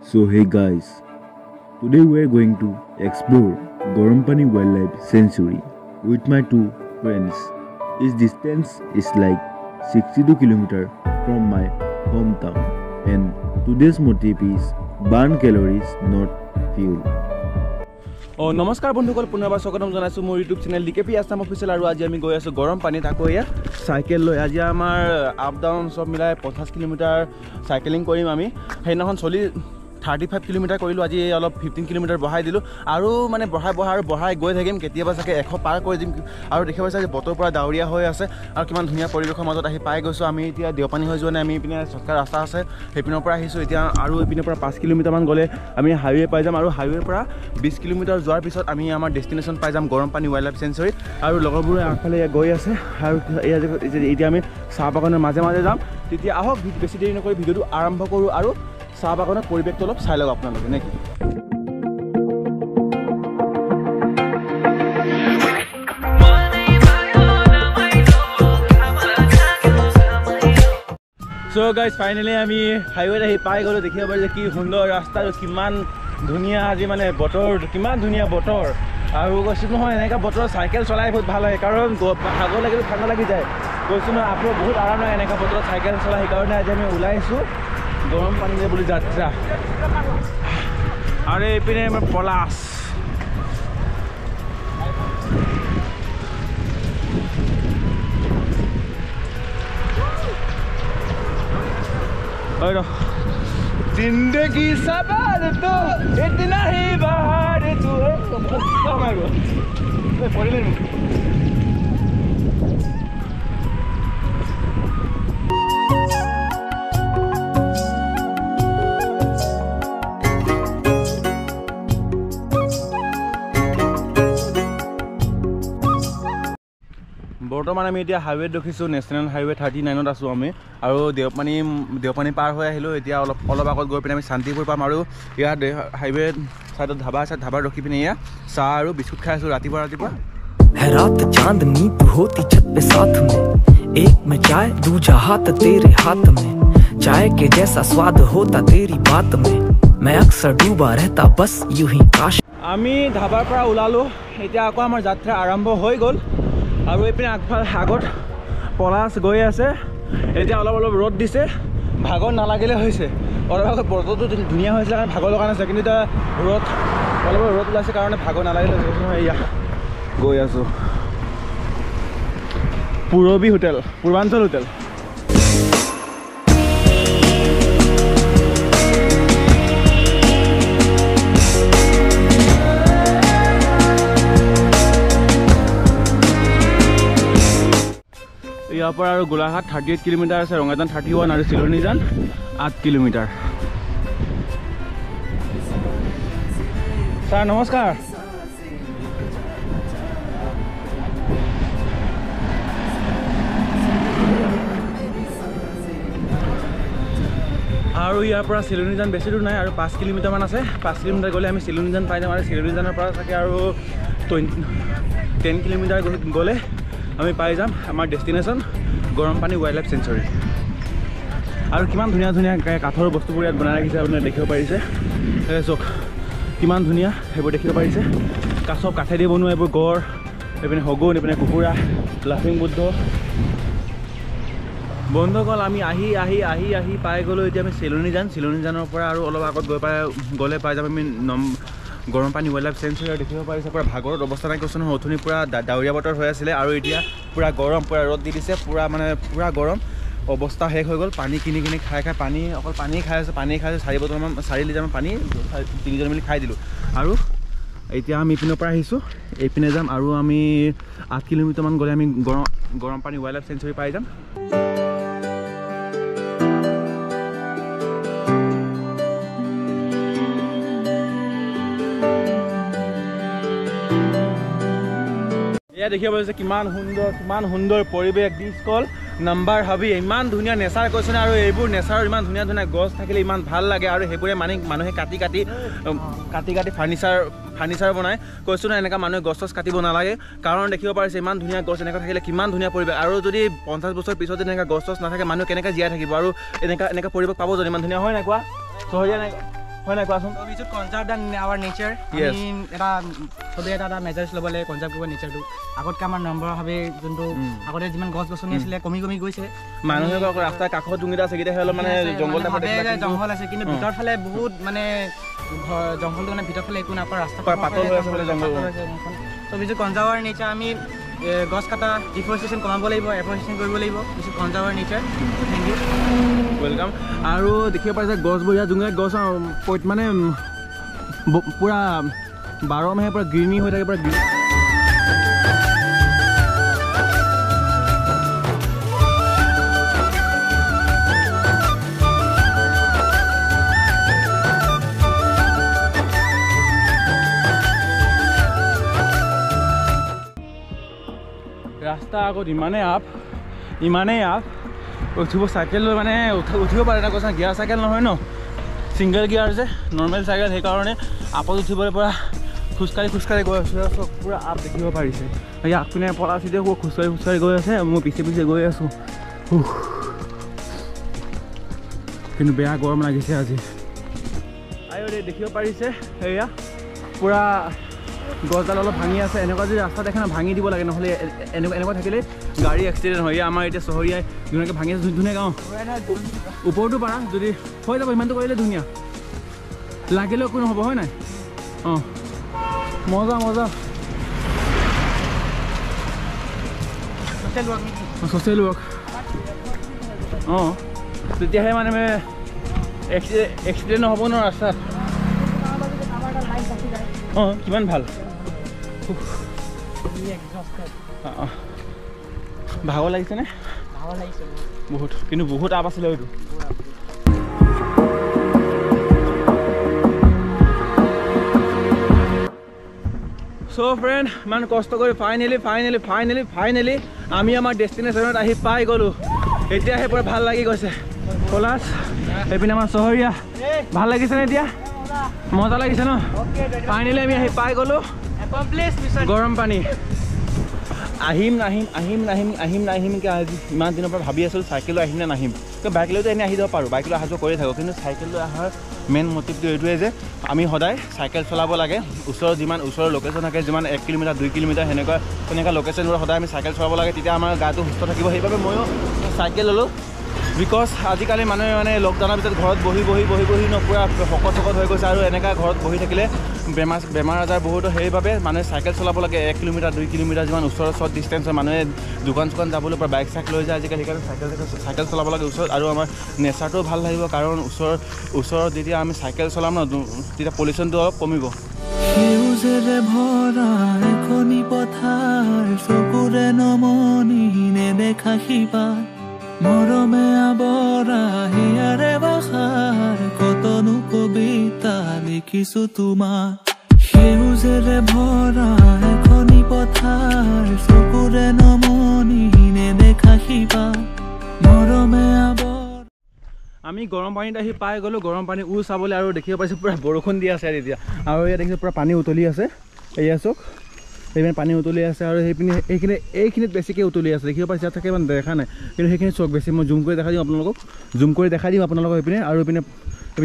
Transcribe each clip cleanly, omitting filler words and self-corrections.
So hey guys, today we are going to explore Garampani Wildlife Sanctuary with my two friends. Its distance is like 62 km from my hometown, and today's motive is burn calories, not fuel. অ' নমস্কাৰ বন্ধুসকল, পুনৰবাৰ স্বাগতম জনাইছোঁ মোৰ YouTube channel D K P Assam official. আৰু আজি আমি গৈ আছোঁ গৰম পানীত আকৌ এয়া চাইকেল লৈ। আজি আমাৰ আপ ডাউন চব মিলাই 50 কিলোমিটাৰ চাইকেলিং কৰিম আমি। সেইদিনাখন 35 কিলোমিটাৰ কৰিলোঁ, আজি অলপ 15 কিলোমিটাৰ বঢ়াই দিলোঁ। আৰু মানে বঢ়াই বঢ়াই আৰু বঢ়াই গৈ থাকিম, কেতিয়াবা চাগে 100 পাৰ কৰি দিম। আৰু দেখিব পাইছে যে বতৰ পূৰা ডাৱৰীয়া হৈ আছে আৰু কিমান ধুনীয়া পৰিৱেশৰ মাজত আহি পাই গৈছোঁ আমি। এতিয়া দেওপানী হৈ যোৱা নাই, আমি ইপিনে চটকা ৰাস্তা আছে সেইপিনৰ পৰা আহিছোঁ এতিয়া। আৰু ইপিনৰ পৰা 5 কিলোমিটাৰমান গ'লে আমি হাইৱে পাই যাম, আৰু হাইৱেৰ পৰা 20 কিলোমিটাৰ যোৱাৰ পিছত আমি আমাৰ ডেষ্টিনেশ্যন পাই যাম গৰমপানী ৱাইল্ড লাইফ চেঞ্চুৰী। আৰু লগৰবোৰে আগফালে গৈ আছে, আৰু এতিয়া আমি চাহ বাগানৰ মাজে মাজে যাম। তেতিয়া আহক, বেছি দেৰি নকৰি ভিডিঅ'টো আৰম্ভ কৰোঁ আৰু চাহ বাগানৰ পৰিৱেশটো অলপ চাই লওক আপোনালোকে, নে কি? চ' গাইজ, ফাইনেলি আমি হাইৱেত আহি পাই গ'লোঁ। দেখিব পাৰিছে কি সুন্দৰ ৰাস্তা আৰু কিমান ধুনীয়া আজি মানে বতৰ, কিমান ধুনীয়া বতৰ। আৰু কৈছোঁ নহয়, এনেকুৱা বতৰত চাইকেল চলাই বহুত ভাল লাগে, কাৰণ ভাগৰ লাগিলে ঠাণ্ডা লাগি যায়। কৈছোঁ নহয়, আপোনাৰ বহুত আৰাম লাগে এনেকুৱা বতৰত চাইকেল চলাই। সেইকাৰণে আজি আমি ওলাইছোঁ গৰম পানীৰে বুলি যাত্ৰা। আৰু এইপিনে আমাৰ পলাশ। जिंदगी सवार तो इतना ही बहार तू পৰিলে। বৰ্তমান আমি এতিয়া হাইৱেত ৰখিছোঁ, নেশ্যনেল হাইৱে 39ত আছোঁ আমি। আৰু দেওপানী পাৰ হৈ আহিলোঁ। এতিয়া অলপ অলপ আগত গৈ পিনে আমি শান্তিপুৰ পাম। আৰু ইয়াত হাইৱে ছাইডত ধাবা আছে, ধাবাত ৰখি পিনে ইয়াত চাহ আৰু বিস্কুট খাই আছোঁ ৰাতিপুৱা ৰাতিপুৱা। है रात चांदनी तू होती छत पे साथ में, एक में चाय दूजा हाथ तेरे हाथ में, चाय के जैसा स्वाद होता तेरी बात में, मैं अक्सर डूबा रहता बस यूं ही काश। আমি ধাবাৰ পৰা ওলালোঁ, এতিয়া আকৌ আমাৰ যাত্ৰা আৰম্ভ হৈ গ'ল। আৰু এইপিনে আগফাল আগত পলাশ গৈ আছে। এতিয়া অলপ অলপ ৰ'দ দিছে, ভাগৰ নালাগিলে হৈছে। অলপ আগত বতৰটো ধুনীয়া হৈছিলে কাৰণে ভাগৰ লগা নাছিলে, কিন্তু এতিয়া ৰ'দ অলপ ৰ'দ ওলাইছে কাৰণে ভাগৰ নালাগিলে হৈছে। এয়া গৈ আছোঁ পূৰবী হোটেল, পূৰ্বাঞ্চল হোটেল। ইয়াৰ পৰা আৰু গোলাঘাট 38 কিলোমিটাৰ আছে, ৰঙাজান 31 আৰু চিলনীজান 8 কিলোমিটাৰ। ছাৰ নমস্কাৰ। আৰু ইয়াৰ পৰা চিলনীজান বেছি দূৰ নাই, আৰু 5 কিলোমিটাৰমান আছে। 5 কিলোমিটাৰ গ'লে আমি চিলনীজান পাই যাম। আৰু চিলনীজানৰ পৰা চাগে আৰু 10 কিলোমিটাৰ গ'লে আমি পাই যাম আমাৰ ডেষ্টিনেশ্যন গৰমপানী ৱাইল্ড লাইফ চেঞ্চুৰী। আৰু কিমান ধুনীয়া ধুনীয়া কাঠৰ বস্তুবোৰ ইয়াত বনাই ৰাখিছে, আপুনি দেখিব পাৰিছে। চাওক কিমান ধুনীয়া সেইবোৰ দেখিব পাৰিছে। চব কাঠেদি বনোৱা এইবোৰ গড়, এইপিনে শগুন, এইপিনে কুকুৰা, লাফিং বুদ্ধ। বন্ধুসকল, আমি আহি আহি আহি আহি পাই গ'লোঁ। এতিয়া আমি চিলনীজান, চিলনীজানৰ পৰা আৰু অলপ আগত গৈ পাই গ'লে পাই যাম আমি গৰমপানী ৱাইল্ড লাইফ চেঞ্চুৰী। আৰু দেখিব পাৰিছে পূৰা ভাগৰত অৱস্থা নাই, কৈছোঁ নহয়। অথনি পূৰা ডাৱৰীয়া বতৰ হৈ আছিলে আৰু এতিয়া পূৰা গৰম, পূৰা ৰ'দ দি দিছে, পূৰা মানে পূৰা গৰম অৱস্থা শেষ হৈ গ'ল। পানী কিনি কিনি খাই খাই পানী, অকল পানী খাই আছোঁ, পানী খাই আছোঁ। 4 বটলমান, 4 লিটাৰমান পানী তিনিজন মিলি খাই দিলোঁ। আৰু এতিয়া আমি ইপিনৰ পৰা আহিছোঁ, এইপিনে যাম আৰু আমি 8 কিলোমিটাৰমান গ'লে আমি গৰমপানী ৱাইল্ড লাইফ চেঞ্চুৰী পাই যাম। এয়া দেখিব পাৰিছে কিমান সুন্দৰ, কিমান সুন্দৰ পৰিৱেশ। দিছ কল নাম্বাৰ হাবি, ইমান ধুনীয়া নেচাৰ কৈছে। আৰু এইবোৰ নেচাৰৰ ইমান ধুনীয়া ধুনীয়া গছ থাকিলে ইমান ভাল লাগে। আৰু সেইবোৰে মানে মানুহে কাটি কাটি কাটি কাটি ফাৰ্নিচাৰ বনায়। কৈছোঁ নহয়, এনেকুৱা মানুহে গছ চছ কাটিব নালাগে, কাৰণ দেখিব পাৰিছে ইমান ধুনীয়া গছ এনেকুৱা থাকিলে কিমান ধুনীয়া পৰিৱেশ। আৰু যদি 50 বছৰ পিছত যদি এনেকুৱা গছ চছ নাথাকে, মানুহ কেনেকৈ জীয়াই থাকিব? আৰু এনেকুৱা এনেকুৱা পৰিৱেশ পাব যদি ইমান ধুনীয়া হয় নাই কোৱা? চহৰীয়া নাই হয় নাই কোৱাচোন? We should conserve the our nature. আমি এটা চবে এটা এটা মেজাৰ্ছ ল'ব লাগে, কনজাৰ্ভ কৰিব নেচাৰটো। আগতকৈ আমাৰ নম্বৰভাৱে যোনটো আগতে যিমান গছ গছনি আছিলে কমি কমি গৈছে। মানুহে ৰাস্তাৰ কাষত যোনকেইটা আছে সেইকেইটা অলপ মানে জংঘল টাইপৰ, জংঘল আছে, কিন্তু ভিতৰ ফালে বহুত মানে জংঘলটো মানে ভিতৰ ফালে একো নাপায়, ৰাস্তা পাতল হৈ আছে বোলে জংঘল। So we should conserve our nature. আমি গছ কটা, ডিফৰেষ্টেশ্যন কমাব লাগিব, এফৰেষ্টেশ্যন কৰিব লাগিব। We should conserve our nature. Thank you, welcome. আৰু দেখিব পাৰিছে গছবোৰ ইয়াত যোনবিলাক গছ মানে পূৰা 12 মাহে পূৰা গ্ৰীণি হৈ থাকে, পূৰা গ্ৰীণ। ৰাস্তা আগত ইমানেই আপ, ইমানেই আপ, উঠিব চাইকেল লৈ মানে উঠিব পাৰে না কৈছা, গিয়াৰ চাইকেল নহয় ন, ছিংগল গিয়াৰ যে নৰ্মেল চাইকেল, সেইকাৰণে আপত উঠিবলৈ পৰা খোজকাঢ়ি খোজকাঢ়ি গৈ আছোঁ। চব পূৰা আপ দেখিব পাৰিছে। এই আগপিনে পলাশ এতিয়া খোজকাঢ়ি খোজকাঢ়ি গৈ আছে, মই পিছে পিছে গৈ আছোঁ। কিন্তু বেয়া গৰম লাগিছে আজি। আৰু দেখিব পাৰিছে এয়া পূৰা গছডাল অলপ ভাঙি আছে। এনেকুৱা যদি ৰাস্তা দেখে ন ভাঙি দিব লাগে, নহ'লে এনেকুৱা এনেকুৱা থাকিলে গাড়ী এক্সিডেণ্ট হয়। আমাৰ এতিয়া চহৰীয়াই ধুনীয়াকৈ ভাঙি আছে, ধুনীয়াকৈ। অঁ, ওপৰতো পাৰা যদি হৈ যাব, ইমানটো কৰিলে ধুনীয়া লাগিলেও একো নহ'ব, হয় নাই? অঁ, মজা মজা। Social work. অঁ, তেতিয়াহে মানে এক্সিডেণ্ট নহ'ব ন ৰাস্তাত। অঁ, কিমান ভাল। অঁ, ভাগৰ লাগিছেনে? বহুত, কিন্তু বহুত আপ আছিলে এইটো। চ' ফ্ৰেণ্ড, ইমান কষ্ট কৰি ফাইনেলি ফাইনেলি ফাইনেলি ফাইনেলি আমি আমাৰ ডেষ্টিনেশ্যনত আহি পাই গ'লোঁ। এতিয়াহে পূৰা ভাল লাগি গৈছে। পলাশ, এইপিনে আমাৰ চহৰীয়া, ভাল লাগিছেনে এতিয়া? মজা লাগিছে ন? ফাইনেলি আমি আহি পাই গ'লোঁ গৰম পানী। আহিম নাহিম, আহিম নাহিম, আহিম নাহিমকৈ আজি ইমান দিনৰ পৰা ভাবি আছিলোঁ চাইকেল লৈ আহিম নে নাহিম। কিন্তু বাইক লৈতো এনেই আহি যাব পাৰোঁ, বাইক লৈ অহা যোৱা কৰিয়ে থাকোঁ। কিন্তু চাইকেল লৈ অহাৰ মেইন মটিভটো এইটোৱে যে আমি সদায় চাইকেল চলাব লাগে। ওচৰৰ যিমান ওচৰৰ লোকেশ্যন থাকে, যিমান 1 কিলোমিটাৰ 2 কিলোমিটাৰ সেনেকুৱা তেনেকুৱা লোকেশ্যনবোৰ সদায় আমি চাইকেল চলাব লাগে, তেতিয়া আমাৰ গাটো সুস্থ থাকিব। সেইবাবে ময়ো চাইকেল ল'লোঁ। Because আজিকালি মানুহে মানে লকডাউনৰ পিছত ঘৰত বহি বহি বহি বহি ন পূৰা শকত শকত হৈ গৈছে। আৰু এনেকুৱা ঘৰত বহি থাকিলে বেমাৰ আজাৰ বহুত, সেইবাবে মানুহে চাইকেল চলাব লাগে। 1 কিলোমিটাৰ 2 কিলোমিটাৰ যিমান ওচৰৰ শ্বৰ্ট ডিষ্টেঞ্চ হয়, মানুহে দোকান চোকান যাবলৈ পৰা বাইক চাইক লৈ যায় আজিকালি, সেইকাৰণে চাইকেল চলাব লাগে ওচৰত। আৰু আমাৰ নেচাৰটোও ভাল লাগিব, কাৰণ ওচৰত যেতিয়া আমি চাইকেল চলাম ন, তেতিয়া পলিউশ্যনটো অলপ কমিব। সেউজেৰে ভৰা এখনি পথাৰ, চকুৰে নমনি নেদেখা সিপাৰ, মৰমে আৱৰা হিয়াৰে ভাষাৰ, কতনো কবিতা লিখিছো তোমাৰ। সেউজেৰে ভৰা এখনি পথাৰ, চকুৰে নমনি নেদেখা সিপাৰ, মৰমে আৱৰা। আমি গৰম পানীত আহি পাই গ'লোঁ। গৰম পানী চাবলৈ আৰু দেখিব পাইছোঁ পূৰা বৰষুণ দি আছে এতিয়া। আৰু ইয়াত দেখিছোঁ পূৰা পানী উতলি আছে। এয়া চাওক, সেইপিনে পানী উতলি আছে। আৰু সেইপিনে এইখিনি এইখিনিত বেছিকৈ উতলি আছে, দেখিব পাইছে। ইয়াত থাকে ইমান দেখা নাই, কিন্তু সেইখিনি চাওক বেছি। মই জুম কৰি দেখাই দিম আপোনালোকক, জুম কৰি দেখাই দিম আপোনালোকক সেইপিনে। আৰু এইপিনে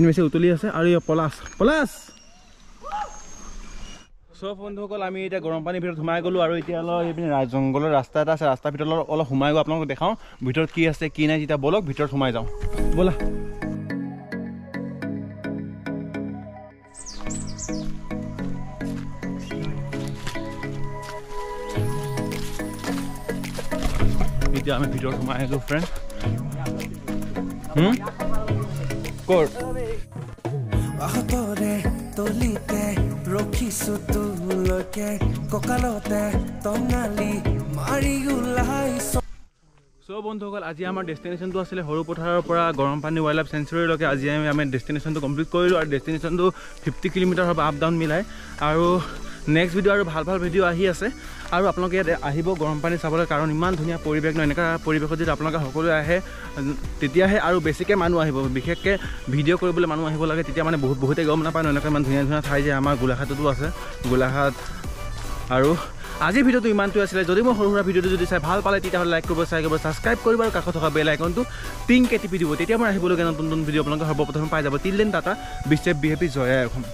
বেছি উতলি আছে। আৰু এই পলাশ, পলাশ। চব বন্ধুসকল, আমি এতিয়া গৰম পানীৰ ভিতৰত সোমাই গ'লোঁ। আৰু এতিয়া অলপ এইপিনে জংঘলৰ ৰাস্তা এটা আছে, ৰাস্তাৰ ভিতৰত অলপ সোমাই গৈ আপোনালোকক দেখাওঁ ভিতৰত কি আছে কি নাই। যেতিয়া ব'লক ভিতৰত সোমাই যাওঁ, ব'লা। এতিয়া আমি ভিতৰত সোমাই আহিলোঁ ফ্ৰেণ্ড। ক'ৰ তলিতে ৰখিছো তোলৈকে, কঁকালতে টঙালি মাৰি ওলাইছো। চ' বন্ধুসকল, আজি আমাৰ ডেষ্টিনেশ্যনটো আছিলে সৰুপথাৰৰ পৰা গৰমপানী ৱাইল্ড লাইফ চেঞ্চুৰীলৈকে। আজি আমি ডেষ্টিনেশ্যনটো কমপ্লিট কৰিলোঁ। আৰু ডেষ্টিনেশ্যনটো 50 কিলোমিটাৰ হ'ব আপ ডাউন মিলাই। আৰু নেক্সট ভিডিঅ' আৰু ভাল ভাল ভিডিঅ' আহি আছে। আৰু আপোনালোকে ইয়াত আহিব গৰম পানী চাবলৈ, কাৰণ ইমান ধুনীয়া পৰিৱেশ ন। এনেকুৱা পৰিৱেশত যদি আপোনালোকে সকলোৱে আহে তেতিয়াহে আৰু বেছিকৈ মানুহ আহিব। বিশেষকৈ ভিডিঅ' কৰিবলৈ মানুহ আহিব লাগে, তেতিয়া মানে বহুতে গম নাপায় ন এনেকুৱা ইমান ধুনীয়া ধুনীয়া ঠাই যে আমাৰ গোলাঘাটতো আছে, গোলাঘাট। আৰু আজিৰ ভিডিঅ'টো ইমানটোৱে আছিলে। যদি মই সৰু সুৰা ভিডিঅ'টো যদি চাই ভাল পালে তেতিয়াহ'লে লাইক কৰিব, শ্বেয়াৰ কৰিব, ছাবস্ক্ৰাইব কৰিব আৰু কাষত থকা বেল আইকনটো টিংকে টিপি দিব। তেতিয়া মই আহিবলগীয়া নতুন নতুন ভিডিঅ' আপোনালোকে সৰ্বপ্ৰথমে পাই যাব। Till then tata, be safe, be happy, Jay Assam.